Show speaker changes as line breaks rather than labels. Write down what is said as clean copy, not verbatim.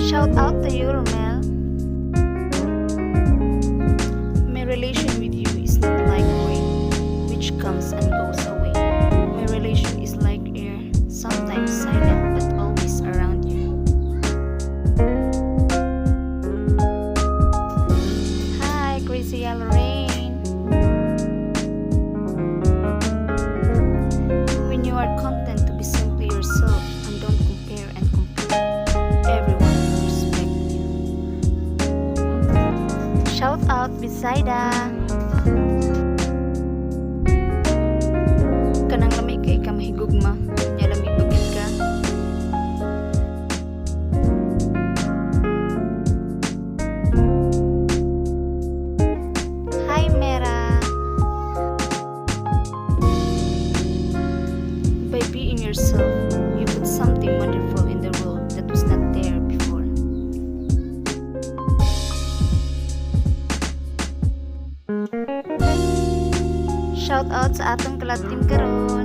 Shout out to you, Romel. My relation with you is not like rain, which comes and goes away. My relation is like air, sometimes silent but always around you. Hi, Crazy Lorraine. When you are content to be simply yourself and don't compare and compete, everyone will respect you. Shout out, Bisaida. Kanang lami kay ka mahigugma, nya lami pa gyud ka. Hi, Mera. By being yourself, you put something wonderful in the world that was not there before. Shout out sa atong collab team karon.